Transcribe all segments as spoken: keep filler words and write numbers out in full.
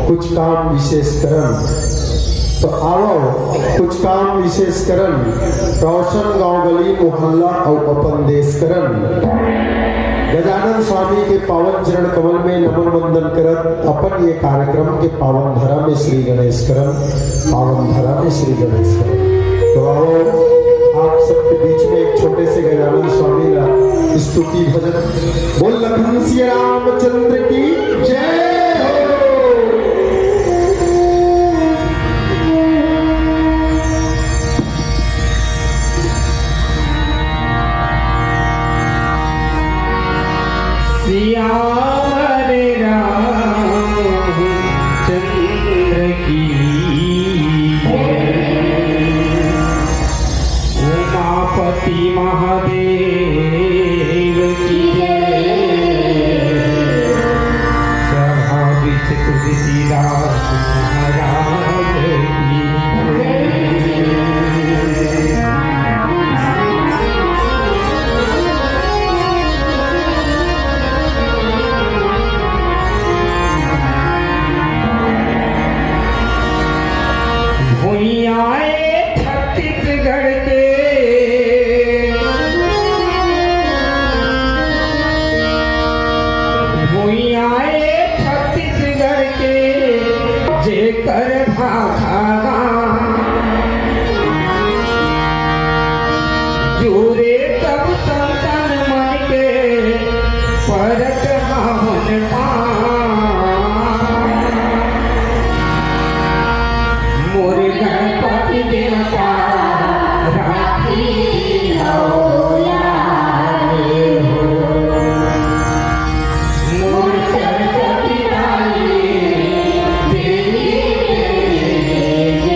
कुछ काम विशेष करन। तो आवो, कुछ काम विशेष करन, रोशन गांव गली मोहल्ला अउ अपन देश करन। गजानन स्वामी के पावन चरण कमल में नमन वंदन करत अपन ये कार्यक्रम के पावन धरा में श्री गणेश करन, पावन धरा में श्री गणेश करन। तो आवो, आप सबके बीच में एक छोटे से गजानन स्वामी ला स्तुति भजन। बोल लखन सिया रामचंद्र की जय हो। सिया रे रामचंद्र की जय। उमापति महादेव की जय। कहा विच तुलसीदास महाराज की जय। भुइयां ए छत्तीसगढ़ के, भुइयां ए छत्तीसगढ़ के, जेकर भाखा गा। जुरे सब संतन मन के परत हवन पाँव। मोर गणपति देवता राखी हो यारे हो। मोर सरस्वती दाई देवी देवी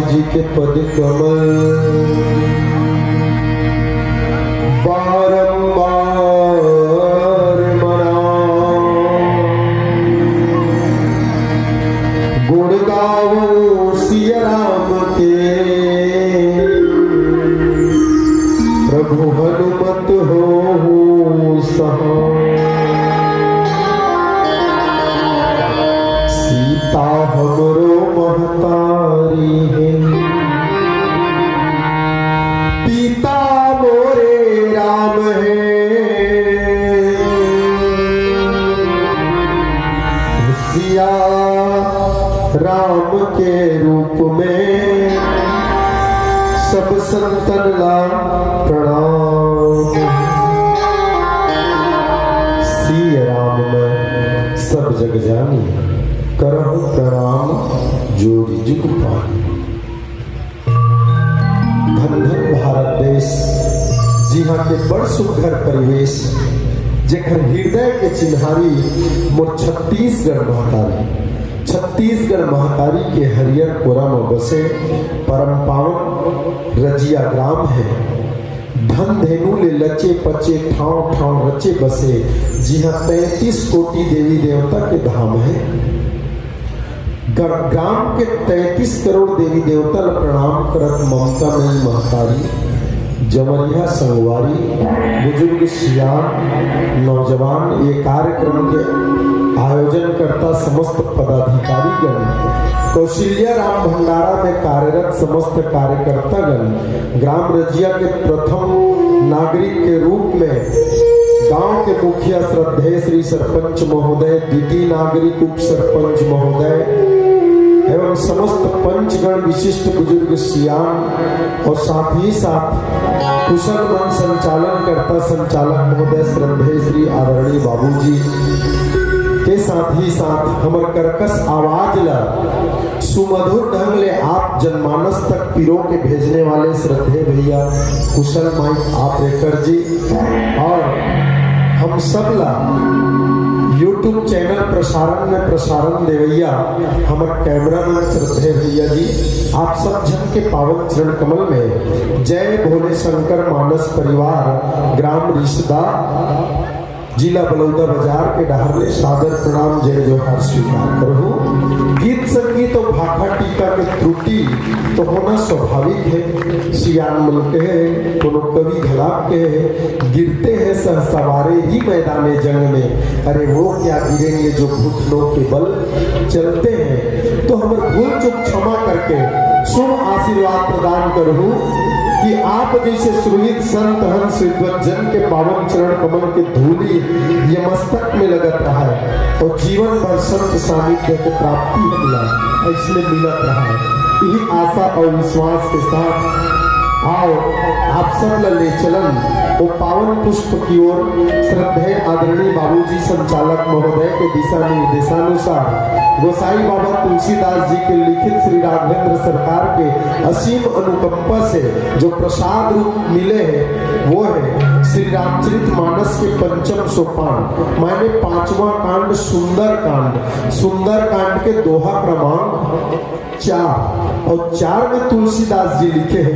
जी के पद कमल बारंबार मनाओ। गुण गावो सिया राम के, प्रभु हनुमत हो सहाय। सीता हमरो महतारी हे, पिता मोरे राम हे। सिया राम के रूप में सब संतन ला प्रणाम। सिया राम मैं सब जग जानी, करहु प्रणाम जोरी जुग पानी। धन धन भारत देश, जिहाँ के बड़ सुघर परिवेश, जेकर हृदय के चिन्हारी मोर छत्तीसगढ़ महतारी। छत्तीसगढ़ महतारी के हरियर कोरा म बसे परम पावन रजिया ग्राम हे। धन धेनु ले लचे पचे, ठांव ठांव रचे बसे, जिहाँ तैंतीस कोटि देवी देवता के धाम हे। ग-, ग्राम के तैंतीस करोड़ देवी देवता ल प्रणाम करत ममता मई महतारी, जमरिया संगवारी, बुजुर्ग सियान, नौजवान, ये कार्यक्रम के आयोजन करता समस्त पदाधिकारी गण, कौशल्या राम भंडारा में कार्यरत समस्त कार्यकर्ता गण, ग्राम रजिया के प्रथम नागरिक के रूप में गांव के मुखिया श्रद्धेय श्री सरपंच महोदय, द्वितीय नागरिक उप सरपंच महोदय एवं समस्त पंचगण, विशिष्ट बुजुर्ग सियान और साथ ही साथ कुशल मन संचालन करता संचालक महोदय श्रद्धेय श्री आदरणीय बाबूजी के साथ ही साथ हमर कर्कश आवाज ला सुमधुर ढंग ले आप जनमानस तक पिरो के भेजने वाले श्रद्धेय भैया कुशल माइक ऑपरेटर जी और हम सब ला YouTube चैनल प्रसारण में प्रसारण देवैया हमर कैमरामैन श्रद्धेय भैया जी, आप सब झन के पावन चरण कमल में जय भोले शंकर मानस परिवार, ग्राम रिसदा, जिला बलौदा बाजार के डहर ले सादर प्रणाम, जय जोहार स्वीकार करहु। गीत संगीत अउ भाखा टीका के त्रुटि तो होना स्वाभाविक हे। सियान मन कहे हे, कोनो कवि घला कहे हे, "गिरते हैं शहसवारे ही मैदाने जंग में, अरे वो क्या गिरेंगे जो घुटनों के बल चलते हैं।" तो हमर भूल चूक क्षमा करके शुभ आशीर्वाद प्रदान करहु कि आप जैसे सुरहित संत हंस विद्वत जन के पावन चरण कमल के धूली ये मस्तक में लगत रहे और जीवन भर संत सानिध्य के प्राप्ति हमला ऐसने मिलत रहे। यही आशा और विश्वास के साथ आओ आप सब ला ले चलन वो पावन पुष्प की ओर। श्रद्धेय आदरणीय बाबूजी संचालक महोदय के दिशा निर्देशानुसार गोसाई बाबा तुलसीदास जी के लिखित श्री राघवेंद्र सरकार के असीम अनुकंपा से जो प्रसाद रूप मिले हे, वो हे श्री रामचरित मानस के पंचम सोपान, माने पांचवा कांड, सुंदर कांड। सुंदर कांड के दोहा क्रमांक चार, और चार में तुलसीदास जी लिखे हे,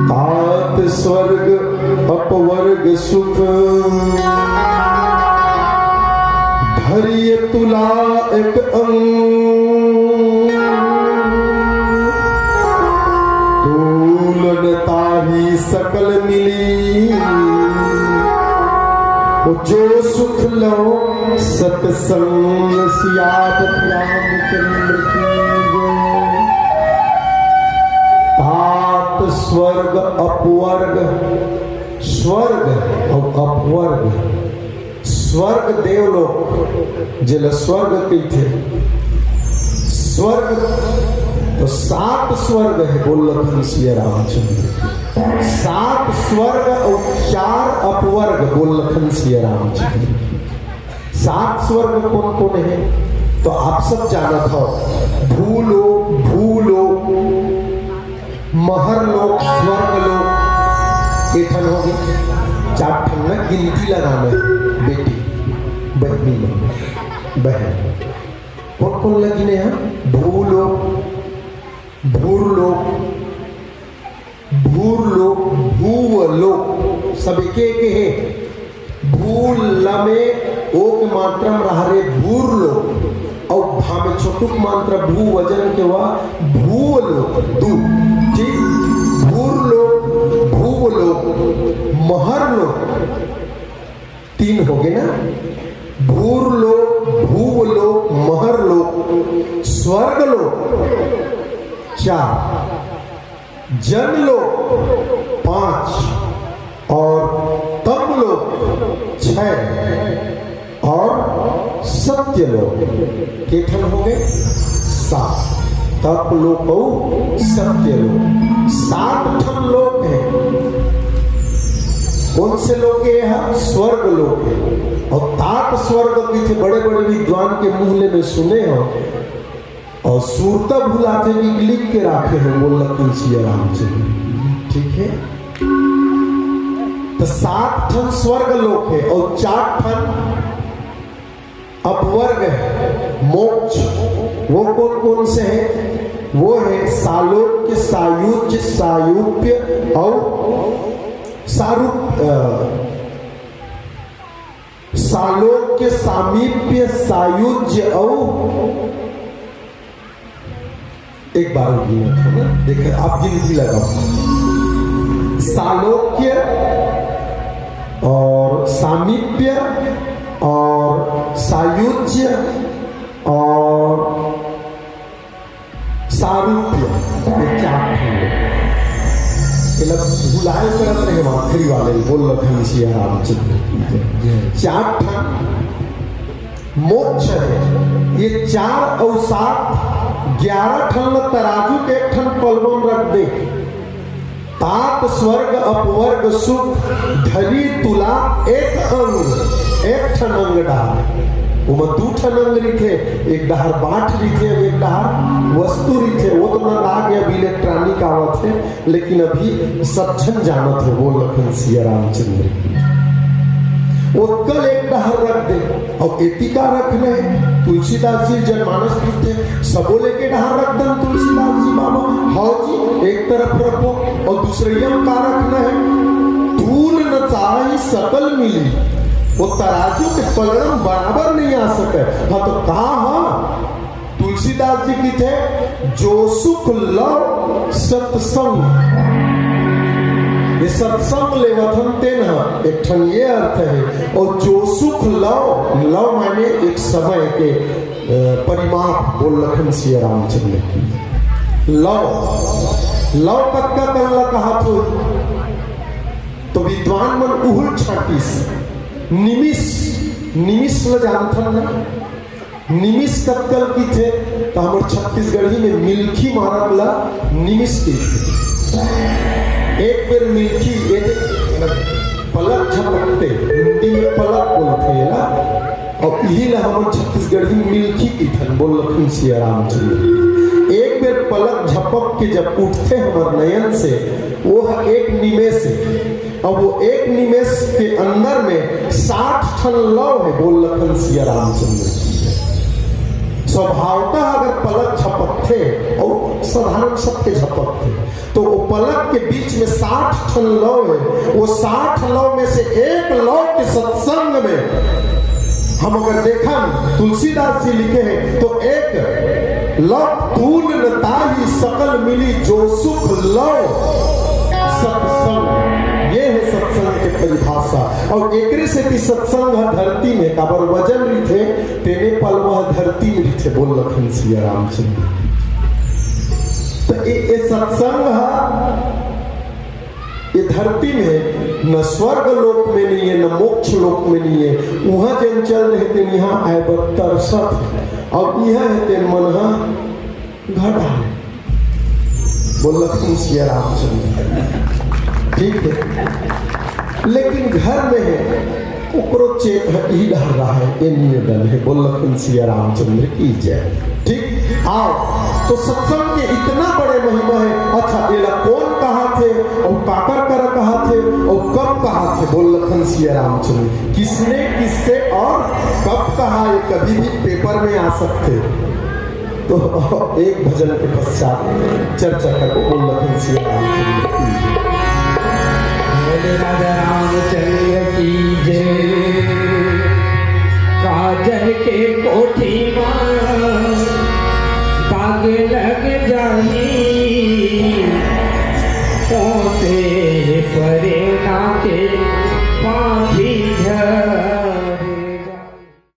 "तात स्वर्ग अपवर्ग सुख, धरिय तुला एक अंग, तूल न ताहि सकल मिली, जो सुख लो सतसंग।" सियापति रामचंद्र की जय। तात स्वर्ग अपवर्ग, स्वर्ग और अपवर्ग। स्वर्ग देवलोक, जेला स्वर्ग कहिथे। स्वर्ग तो सात स्वर्ग हे, बोल लखन सिया रामचंद्र। सात स्वर्ग और चार अपवर्ग, बोल लखन सिया रामचंद्र। सात स्वर्ग कोन कोन हे? तो आप सब जानत हो, भूलोक, भूलोक, महर लोक, स्वर्ग लोक, के ठन होगे। चार ठन में गिनती लगाना हे, बेटी, बहनी में, बहन। कोन कोन लगिने हे? भूलोक, भूरलोक, भूरलोक, भूवलोक, सब एके एके हे। भू ल में ओ के मात्रा में रहा रे भूरलोक, अउ भा में छोटुक मात्रा भू वजन के वा भूवलोक, दू। ठीक, भूरलोक, भूवलोक, महरलोक, तीन हो गए ना। भूरलोक, भूवलोक, महरलोक, स्वर्गलोक, चार। जनलोक, पांच। और तपलोक, छह। और सत्यलोक, के ठन हो गए? सात। तपलोक अउ सत्यलोक, सात ठन लोक हे। कौन से लोक हे? स्वर्ग लोक हे। और तात स्वर्ग कथे, बड़े बड़े विद्वान के मुंह ले में सुने हो। और सुरता भुलाथे कि लिख के राखे हो, बोल तुलसी रामचंद्र। ठीक है, तो सात ठन स्वर्ग लोक हे और चार ठन अपवर्ग हे, मोक्ष। वो कौन कौन से हे? वो हे सालोक्य, सायुज्य, सायूप्य और सारूप अ, सालोक्य, सामीप्य, सायुज्य और एक बार गिनत हो ना, देख, आप गिनती लगाओ। सालोक्य और सामीप्य और सायुज्य और सारूप्य, ये चार ठन हे। मतलब भुलाए करत रहे आखिरी वाले, बोल लखन सिया रामचंद्र। चार ठन मोक्ष हे। ये चार अउ सात, ग्यारह ठन ल तराजू के एक ठन पलवा म रख दे। तात स्वर्ग अपवर्ग सुख धरी तुला एक अंग, एक ठन अंग डाहर। ओमा दू ठन अंग रिथे, एक डाहर बाट रिथे, एक डाहर वस्तु रिथे। वो तो नंदा गे, अभी इलेक्ट्रॉनिक आवत हे, लेकिन अभी सब झन जानत हे, बोल लखन सिया रामचंद्र की। ओतका ल एक डाहर रख दे, अउ एतिका रखना हे। तुलसीदास जी जनमानस लिखथे, सबो ल एके डाहर रख दन तुलसीदास जी बाबा। हव जी, एक तरफ रखो, अउ दूसरइया म का रखना हे? तूल न चाही सकल मिली, वो तराजू के पलड़ा म बराबर नइ आ सकय। हाँ, तो का ह? तुलसीदास जी कथे, "जो सुख लव सत्संग।" ये सत्संग लेवत हन तेन ह एक ठन ये अर्थ हे। अउ जो सुख लव, लव माने एक समय के, अ, परिमाप, बोल लखन सिया रामचंद्र की। लव, लव कतका कन ल कहात हो, तो विद्वान मन उहू ल छांटिस। निमिष, निमिष ल जानथन ना? निमिष कतका ल किथे, त हमर छत्तीसगढ़ी में मिलखी मारत ला निमिष किथे। एक बेर मिलखी, ये दे, पलक झपकते, हिंदी में पलक बोलथे ना, अउ इही ला हमर छत्तीसगढ़ी में मिलखी किथन, बोल लखन सिया रामचंद्र। एक बेर पलक झपक के जब उठथे हमर नयन से, वो ह एक निमेष हे। अब वो एक निमेष के अंदर में साठ ठन लव हे, बोल लखन सिया रामचंद्र की जय। स्वभावतः अगर पलक झपकथे, अउ साधारण सबके झपकथे, तो वो पलक के बीच में साठ ठन लव हे, वो साठ लव में से एक लव के सत्संग में हम अगर देखन, तुलसीदास जी लिखे हे, तो एक लव तूल न ताही सकल मिली जो सुख लव सत्संग। ये हे सत्संग के परिभाषा। अउ एकरे सेती सत्संग ह धरती में काबर वजन रिथे, तेने पलवा ह धरती में रिथे, बोल लखन सिया रामचंद्र। त ए, ए सत्संग ह ये धरती में न स्वर्ग लोक में नइ हे, न मोक्ष लोक में नइ हे। उहाँ जेन चल रहे तेन इहाँ आए बर तरसत हे, अउ इहाँ हे तेन मन ह घटा ले। बोल लखन सिया रामचंद्र। ठीक हे, लेकिन घर में हे, ओकरो चेत ह इही डहर रहा हे, ए निवेदन हे, बोल लखन सिया रामचंद्र की जय। ठीक, आओ, तो सत्संग के इतना बड़े महिमा हे। अच्छा, एला कौन कहाथे, अउ काकर करा कहाथे, अउ कब कहाथे, बोल लखन सिया रामचंद्र, किसने, किससे और कब कहा, ये कभी भी पेपर में आ सकथे। तो एक भजन के पश्चात चर्चा करबो। बोल लखन सिया राम की। बोले राजा रामचंद्र